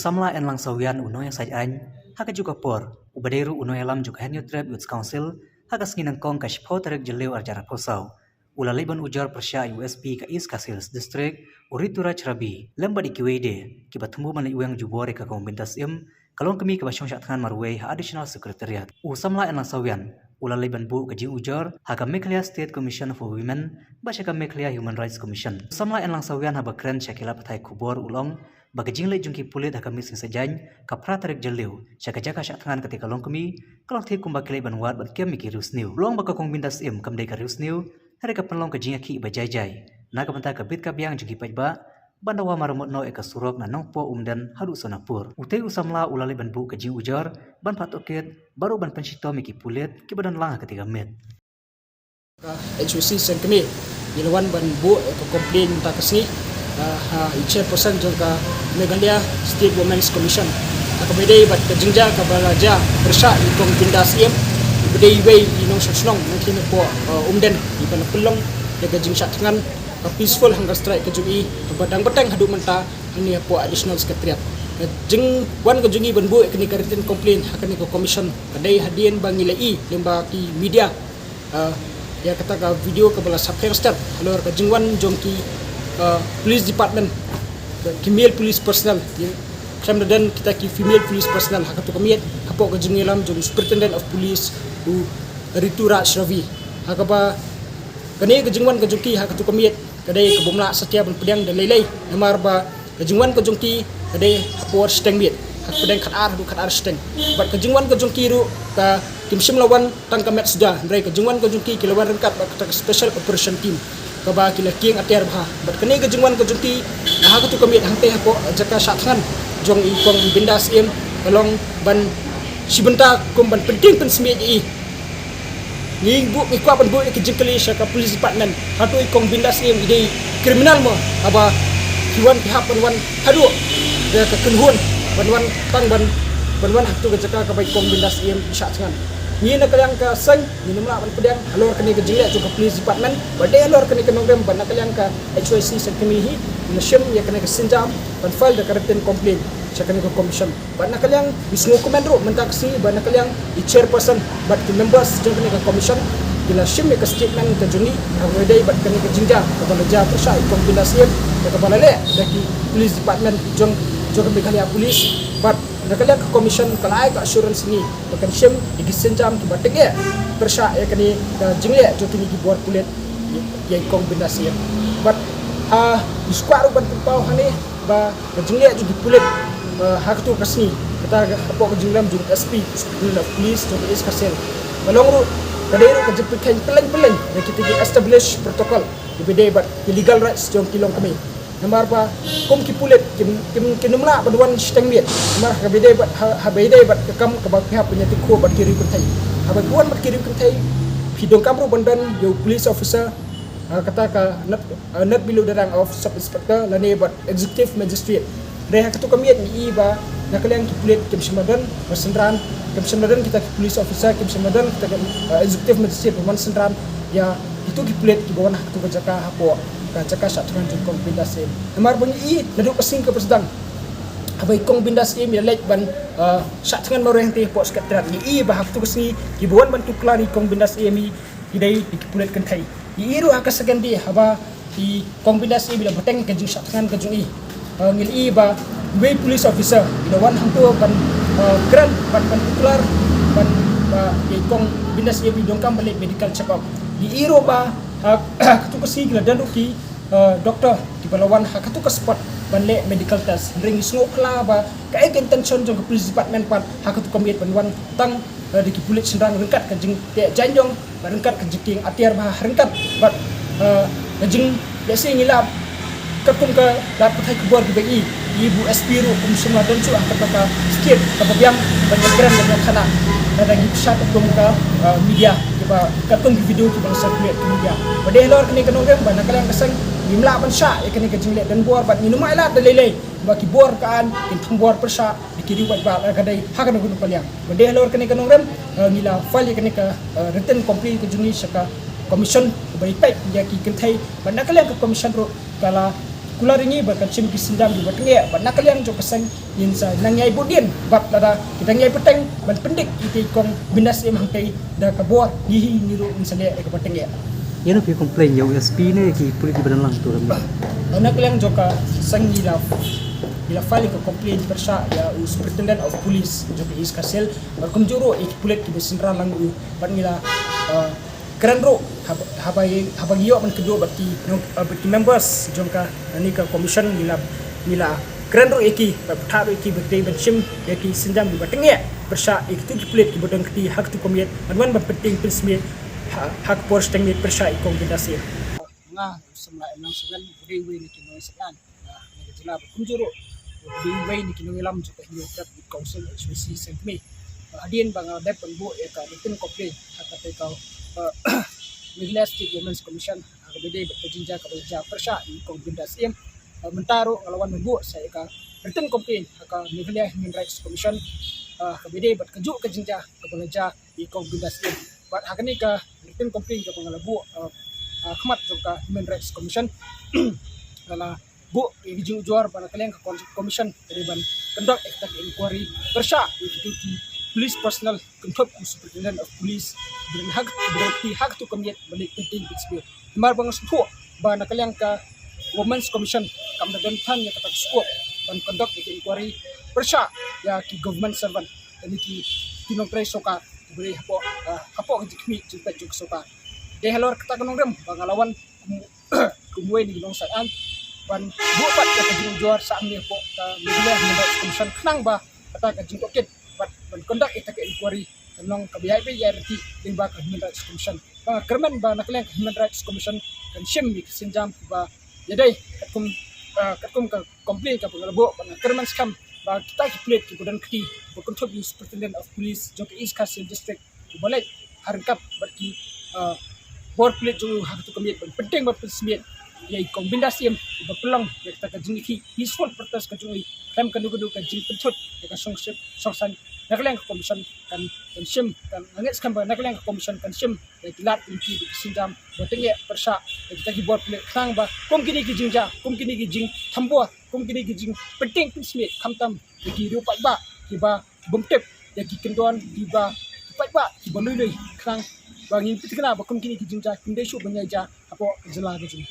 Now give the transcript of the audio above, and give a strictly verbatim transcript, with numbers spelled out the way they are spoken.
Samla Enlang Sawian u nongïasaid aiñ ha kajuh ka por, uba dei ruh u nongïalam jong ka Hynñiewtrep Youth Council, ha ka sngi nyngkong ka shiphew tarik Jylliew arhajar arphew saw, u la leit ban ujor pyrshah ïa u S P ka East Khasi Hills District, u Rituraj Ravi, lem bad ïa kiwei de kiba thmu ban leit weng jubor ïa ka Kong Bindas Syiem, ka longkmie kaba shong shah thngan marwei ha Additional Secretariat. U samla Enlang Sawian u la leit ban buh ka jingujor ha ka Meghalaya State Commission for Women bad sha ka Meghalaya Human Rights Commission. U samla Enlang Sawian, haba kren sha ki lad pathai khubor, u la ong ba ka jingleit jong ki pulit ha ka miet sngi Saitjaiñ, ka phra tarik Jylliew, sha ka jaka shah thngan kata ka longkmie, ka long thik kumba ki leit ban wad ban kem ïa ki riewsniew. U la ong ba ka Kong Bindas Syiem kam dei ka riewsniew, hynrei ka pynlong ka jingïakhih ba jai jai na ka bynta ka bit ka biang jong ki paidbah, ban dawa maramot noh ïa ka surok na Nongpoh Umden haduh Sonapur. Utei u samla u la leit ban buh ka jingujor, ban phah tohkit, bad ruh ban pynshitom ïa ki pulit kiba don lang ha kata ka miet. Ka H Y C Sengkmie, ngi la wan ban buh ïa ka complaint mynta ka sngi, ah, ha i chairperson jong ka Meghalaya State Women's Commission, ha kaba ïadei bad ka jingjia kaba la jia pyrshah ïa i Kong Bindas Syiem, iba dei iwei i nongshong shnong nongthied hapoh, ah, Umden, iba la pynlong ïa ka jingshah thngan, ka peaceful hunger strike ka jong i, kaba dang bteng haduh mynta hangne hapoh Additional Secretariat. Ka jingwan ka jong i ban buh ïa kane ka written complaint ha kane ka commission ka dei hadien ba ngi la ïohi lyngba ki media, ah, ïa kata ka video kaba la saphriang step halor ka jingwan jong ki, ah, police department, ki male police personnel, ïa, khlem da don kita ki female police personnel ha kato ka miet, hapoh ka jingïalam jong u Superintendent of Police, u Rituraj Ravi. Ha kaba kane ka jingwan ka jong ki ha kato ka miet ka dei ka bym lah satia ban pdiang da lei lei, namar ba ka jingwan ka jong ki ka dei ha por shiteng miet, ha pdeng khatar haduh khatar shiteng. Bad ka jingwan ka jong ki ruh ka, kim shym la wan tang ka met suda, hynrei ka jingwan ka jong ki ki la wan ryngkat bad kata ka special operation team, kaba ki la kieng atiar bha. Bad kane ka jingwan ka jong ki ha kato ka miet hangtei hapoh jaka shah thngan jong i Kong Bindas Syiem ka long ban shi bynta kum ban pyntieng pynsmiej ïa i. Ngi buh, ngi kwah ban buh ïa ka jingkylli sha ka police department, hato i Kong Bindas Syiem i dei criminal mo, haba ki wan ki hap ban wan haduh da ka kynhun ban wan tang ban, ban wan hato ka jaka kaba i Kong Bindas Syiem i shah thngan. Ngi na ka liang ka seng ngin ym lah ban pdiang halor kane ka jingleh jong ka police department, bad dei halor kane ka nongrim bad na ka liang ka H Y C Sengkmie hi ngi la shim ïa kane ka sienjam ban file da ka written complaint sha kane ka commission. Bad na ka liang ngi sngewkmen ruh mynta ka sngi ba na ka liang i chairperson bad ki members jong kane ka commission ki la shim ïa ka statement ka jong ngi ha kaba ïadei bad kane ka jingjia kaba la jia pyrshah i Kong Bindas Syiem, ïa kaba la leh da ki police department jong, jong ka Meghalaya Police. Bad na ka liang ka commission ka la ai ka assurance ïa ngi ba kan shim ïa ki sienjam kiba tyngeh pyrshah ïa kane ka jingleh jong kine ki bor pulit ïa i Kong Bindas Syiem. Bad, ah, ngi sngewkwah ruh ban pynpaw hangne ba ka jingleh jong ki pulit, ah, ha kato ka sngi, kata ka hapoh ka jinglem jong u S P, Superintendent of Police jong ka East Khasi Hills, ka long ruh, ka dei ruh ka jingpynkheiñ pylleng pylleng ïa kita ki established protocol kiba dei bad ki legal rights jong ki longkmie. Namar ba kum ki pulit kim, kim, kim nym lah ban wan shiteng miet, namar haba ïadei bad, ha, haba ïadei bad ka kam kaba phi hap ban ïatyngkhuh bad ki riew kynthei. Haba phi wan bad ki riew kynthei, phi donkam ruh ban don ïa u police officer, ah, kata ka not, ah, not below the rank of sub inspector lane bad executive magistrate. Hynrei ha kato ka miet ngi i ba na ka liang ki pulit kim shym la don ba synran, kim shym la don kita ki police officer, kim shym la don kita ki, ah, executive magistrate ba wan synran ïa kito ki pulit kiba wan ha kato ka jaka hapoh ka jaka shah thngan jong i Kong Bindas Syiem. Namar ba ngi i naduh ka sngi kaba sdang haba i Kong Bindas Syiem i la leit ban, ah, shah thngan marwei hangtei hapoh Secretariat, ngi i ba ha kato ka sngi kiba wan ban tuklar ïa i Kong Bindas Syiem i ki dei ki pulit kynthei. Ngi i ruh ha ka second day haba i Kong Bindas Syiem i la bteng ka jingshah thngan ka jong i, ah, ngi la i ba iwei police officer i la wan hangto ban, ah, kren ban, ban tuklar ban, ba i Kong Bindas Syiem i donkam ban leit medical check up. Ngi i ruh ba ha kato ka sngi ki la don ruh ki, ah, doctor kiba la wan ha kato ka spot ban leh medical test. Hynrei ngi sngewkhlaiñ ba kaei ka intention jong ka police department pat ha kato ka miet ban wan tang, eh, da ki pulit shynrang ryngkat ka jingteh jaiñjong, ryngkat ka jingkieng atiar bha, ryngkat bad, eh, ka jing, lehse ngi la, katkum ka lad pathai khubor kiba i, i ba u S P ruh um shym la don shuh ha kata ka state kaba biang ban ïakren bad ïa thana. Lada ngi pyrshah katkum ka, eh, media kiba, katkum ki video kiba la circulate ha media. Bad dei halor kane ka nongrim ba na ka liang ka seng ngim lah ban shah ïa kane ka jingleh donbor bad ngin ym ai lad da lei lei ba ki bor ka aiñ kin thung bor pyrshah ïa ki riew paidbah lada ka dei ha kano kano ka liang. Bad dei halor kane ka nongrim, eh, ngi la file ïa kane ka, eh, written complaint ka jong ngi sha ka commission kaba ïa peit ïa ki kynthei. Bad na ka liang ka commission ruh ka la Kular ïa ngi ba kan shim ki sienjam kiba tyngeh, bad na ka liang jong ka seng ngin sa nang ïai bud dien bad lada ki dang ïai bteng ban pyndik ïa i kong Bindas Syiem hangtei da ka bor, ngi hi ngi ruh ngin sa leh da kaba tyngeh. Ïano phi complain ïa u S P ne ki pulit kiba don lang tu ram? Na ka liang jong ka seng ngi la, ngi la file ka complain pyrshah ïa u Superintendent of Police jong ka East Khasi Hills, bad kumjuh ruh ïa ki pulit kiba synran lang u, bad ngi la, uh, kren ruh haba, haba, haba ngi ïoh ban kynduh bad ki, uh, bad ki members jong ka, uh, ne ka commission, ngi la, ngi la kren ruh ïa ki, bad pyntha ruh ïa ki ba dei ban shim ïa ki sienjam kiba tyngeh pyrshah ïa kitu ki pulit kiba don kti ha katu ka miet, ban wan ban pyntieng pynsmiej ha, ha ka por shiteng miet pyrshah ïa i kong Bindas Syiem. Nga u samla Emlang Sylvan, u dei uwei na ki nongïalam na ka jylla, bad kumjuh ruh u dei uwei na ki nongïalam jong ka Hynñiewtrep Youth Council, H Y C Sengkmie. Hadien ba nga dep ban buh ïa ka written complaint ha kata ka, uh, Meghalaya State Women's Commission ha kaba ïadei bad ka jingjia kaba la jia pyrshah ïa i kong Bindas Syiem, uh, mynta ruh nga la wan ban buh sa ïa ka written complaint ha ka Meghalaya Human Rights Commission, uh, ha kaba ïadei bad kajuh ka jingjia kaba la jia ïa i kong Bindas Syiem. Bad ha kane ka written complaint kaba nga la buh, uh, uh, khmat jong ka Human Rights Commission, nga la buh ïa ka jingujor ba na ka liang ka con-, commission ka dei ban conduct ïa kata ka inquiry pyrshah ïa kitu ki police personnel, kynthup u Superintendent of Police, ba don ha, ba don ha katu ka miet ban leit pyntieng pynsmiej. Namar ba nga sngewthuh ba na ka liang ka Women's Commission kam da don than ïa kata ka scope ban conduct ïa ka inquiry pyrshah ïa ki government servant, lane ki, ki nongtrei sorkar kiba dei hapoh, ah, hapoh ka jingkhmih jingpeit jong ka sorkar. Dei halor kata ka nongrim ba nga la wan kum, kum uwei na ki nongsaiñ aiñ ban buh pat ïa ka jingujor sha hangne hapoh ka Meghalaya Human Rights Commission, khnang ba kata ka jingtohkit bad ban conduct ïa kata ka inquiry kan long kaba ïaid beit ïaid ryntih lyngba ka Human Rights Commission. Ba nga kyrmen ba na ka liang ka Human Rights Commission kan shim ïa ki sienjam kiba ïadei katkum, ah, katkum ka complaint kaba nga la buh. Ba nga kyrmen skhem ba kita ki pulit kiba don kti, ba kynthup ïa u Superintendent of Police jong ka East Khasi Hills District, uba leit ha ryngkat bad ki, ah, bor pulit jong u ha katu ka miet ban pyntieng ban pynsmiej ïa i kong Bindas Syiem, uba pynlong ïa kata ka jingïakhih peaceful protest ka jong i khlem kano kano ka jingpynthut ïa ka song-, songsaiñ. Na ka liang ka commission kan, kan shim, kan, nga ngeit skhem ba na ka liang ka commission kan shim ïa ki lad ki lynti bad ki sienjam ba tyngeh pyrshah ïa kita ki bor pulit, khnang ba kum kine ki jingjia, kum kine ki jingthambor, kum kine ki jingpyntieng pynsmiej, khamtam ïa ki riew paidbah kiba bym tip ïa ki kyndon kiba, ki paidbah kiba lui lui, khnang ba ngin pynthikna ba kum kine ki jingjia kim dei shuh ban ïai jia hapoh ka jylla ka jong ngi.